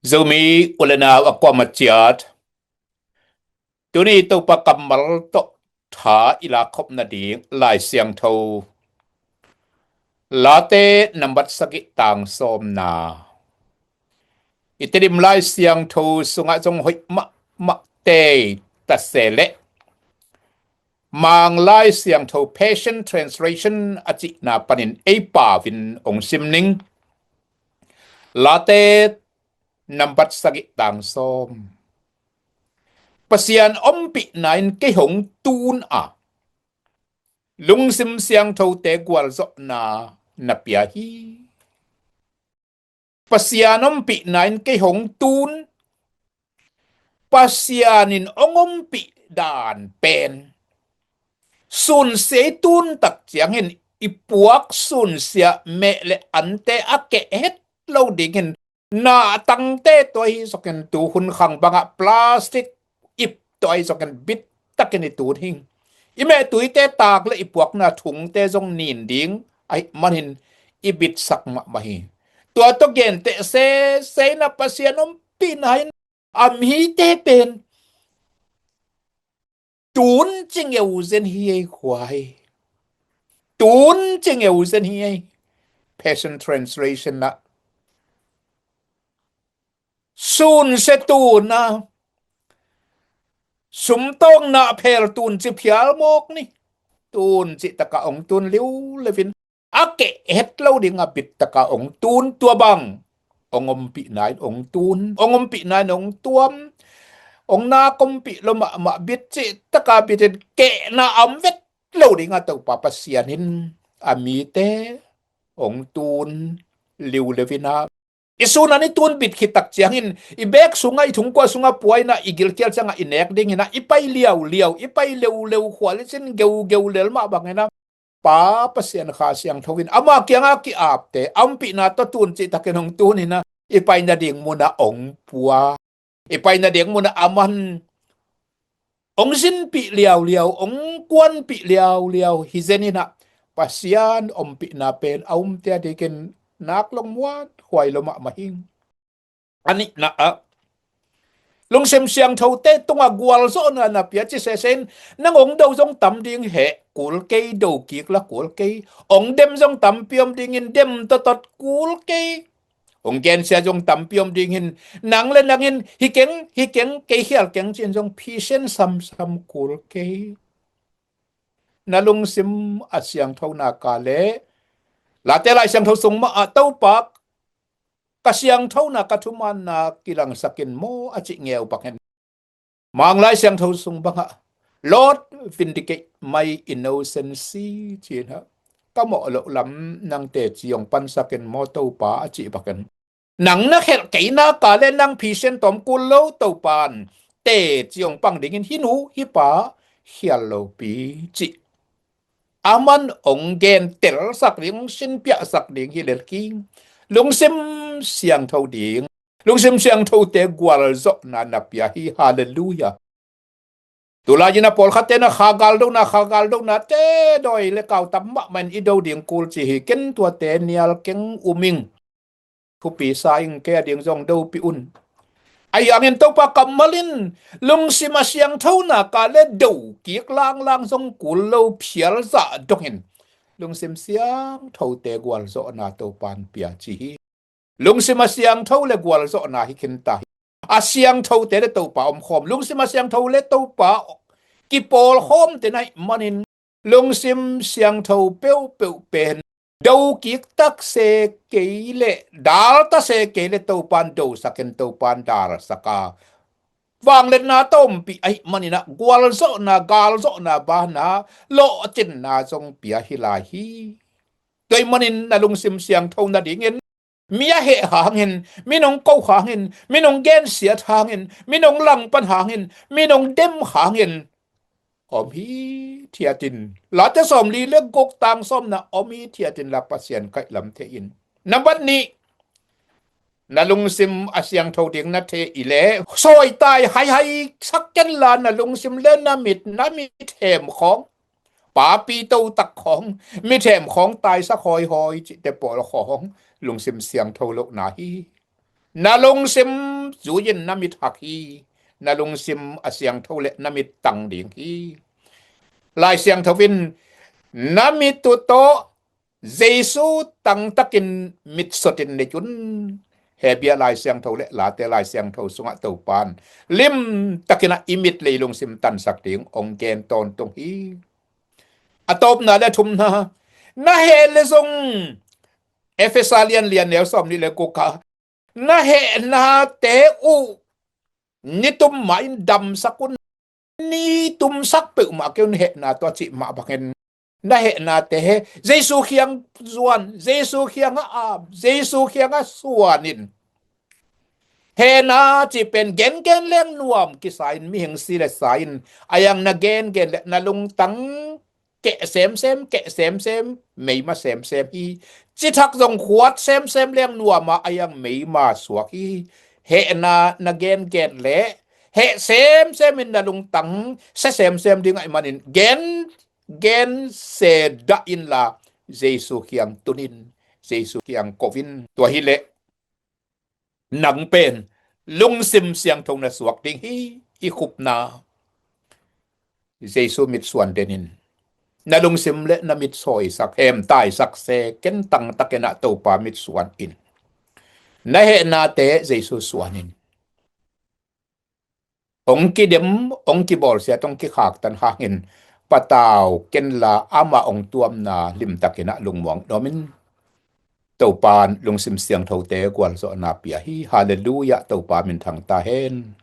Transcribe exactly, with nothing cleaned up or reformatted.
Zomi u le nau a kuamah ciat, tuni Topa kammal tawh tha i lak khop nading Lai Siangtho Late nambat sagih tang sawmna. I Tedim Lai Siangtho sungah zong hoih mahmah tei ta se leh Mang Lai Siangtho Passion Translation a cihna panin ei pau in hong sim ning. Late nambat sagih tang sawm. Pasian ompihna in kei hong tun a, lungsim siangthote gualzawhna na pia hi. Pasian ompihna in kei hong tun. Pasian in hong ompih dan pen sunsia i tun tak ciangin i puak sunsia meh le ante a keh het lo dingin, na tangte tua hi zokin, tu hun khang bangah plastic ip tua hi zokin bit takin i tun hi. I mehtuite tak le i puakna thungte zong nin ding ahih manin i bitsak mahmah hi. Tua tawh genteh sese in a, Pasian ompihna in a mite pen tun ci ngeu zen hi ei, khuai. Tun ci ngeu zen hi ei. Passion Translation ah sunsia tun a, sumtawngna phel tun ci phial mawk ni. Tun cih takah hong tun liuleu in, a keh het lo dingah bit takah hong tun. Tua bang hong ompihna in hong tun, hong ompihna in hong tuam. Hong nak ompih lo mahmah, bit cih takah bit in kehna a om vet lo dingah Topa Pasian in a mite hong tun liuleu in a, i sun an i tun bit khit tak ciangin i bek sungah, i thungkua sungah pua in a, i gilkial ciangah i nek dingin a, i pai liauliau, i pai leuleu, khua le cin geugeu lel mah bangin a, Pa Pasian Kha Siangtho in ama kiangah ki-apte a ompihna tawh tun cih takin hong tun in a, i pai nading munah hong pua. I pai nading munah aman hong zinpih liauliau, hong kuanpih liauliau hi zen in a, Pasian ompihna pen a umte a dikin nak lo muat huai lo mahmah hi. A nihna ah, lungsim siangthote tungah gualzawhna na pia ci sese in, nang hong do zong tam ding heh, kul kei, do kik la kul kei. Hong dem zong tampi om dingin, dem tawtawt kul kei. Hong gensia zong tampi om dingin, nang le nangin hi keng, hi keng, kei khial keng ci-in zong phisen samsam kul kei. Na lungsim a siangthona ka le Late Lai Siangtho sung mah ah, Topa, ka siangthona, ka thumaanna kilangsak in maw, a cih ngeu bangin, Mang Lai Siangtho sung bangah, Lord, vindicate my innocency, ci-in a, ka mawh loh lam nang teci hong pansak in maw Topa, a cih bangin, nang na khelh kei nak leh nang phisen tawm kul lo Topa'n teci hong pang dingin hih nu hih pa khial lopi cih aman hong gentelsak ding, hong sinpiahsak ding hi lel keng. Lungsim siangtho ding, lungsim siangthote gualzawhna na pia hi. Halleluiah. Tulai-in a pawlkhatte na kha galdona, kha galdonate dawi le kau tam mahmah in i do ding kul ci hi. Ken tuate nial keng, um ing. Thupi sa ing, kei a ding zong dopih un. Ahi hangin Topa kammal in lungsim a siangthona ka le do kik langlang zong kul lo phial zah dongin lungsim siangthote gualzawhna Topa'n pia ci hi. Lungsim a siangtho le gualzawhna hi khin ta hi. A siangthote le Topa omkhawm, lungsim a siangtho le Topa kipawlkhawmte na hih manin lungsim siangtho peuhpeuh pen do kik takse kei le, dal tase kei le Topa'n dosak in, Topa'n dalsak a, vangliatna tawmpih ahih manin a, gualzawhna, galzawhna banah lawhcinna zong pia hi lai hi. Tua ahih manin na lungsim siangtho nadingin mi a heh hangin, mi nong ko hangin, mi nong gensiat hangin, mi nong langpan hangin, mi nong dem hangin om hithiat in, Late sawmli le guk tang sawmna om hithiat in la Pasian kaihlam thei in. Nambat nih, na lungsim a siangtho ding na thei i le, sawitai haihai sak ken la, na lungsim le na mit, na mithem khawng, papi totak khawng, mithem khawng taisak hawihawi cihte pawl khawng lungsim siangtho lohna hi. Na lungsim zui-in na mit hak hi. Na lungsim a siangtho leh na mit tang ding hi. Lai Siangtho in na mit uh tawh Jesu tangtakin mit sotin nei un. Hebru Lai Siangtho leh Late Lai Siangtho sungah Topa'n limtakin ah i mit leh i lungsim tansak ding hong gen tawntung hi. A tawpna leh thumna, na heh leh zong, Efesa lian li a neu sawmnih leh guk ah, na hehnate uh nitum mah in damsak un. Nitumsak peuhmah kei un, hehna tawh a cih mah bangin na hehnate Jesu kiang zuan, Jesu kiangah ap, Jesu kiangah suan in. Hehna cih pen gengen leng nuam kisa in, mihing si leh sa in, a iang na gengen leh na lungtang keh semsem, keh semsem, meima semsem hi. Cithak zong khuat semsem leng nuam a, a iang meima suak hi. Hehna na gengen leh heh semsem in na lungtang se semsem ding ahih manin gen, gen se dah inla Jesu kiang tun in, Jesu kiang ko in. Tua hileh nang pen lungsim siangtho na suak ding hi. I khupna, Jesu mitsuan den in. Na lungsim leh na mit sawisak, hemtaisak se, ken tangtakin ah Topa mitsuan in. Na hehnate Jesu suan in. Hong kidem, hong kibawlsiat, hong kikhaktan hangin patau kenla, amah hong tuamna limtakin ah lungmuang nuam in. Topa'n lungsim siangthote gualzawhna pia hi. Halleluiah, Topa minthang ta hen.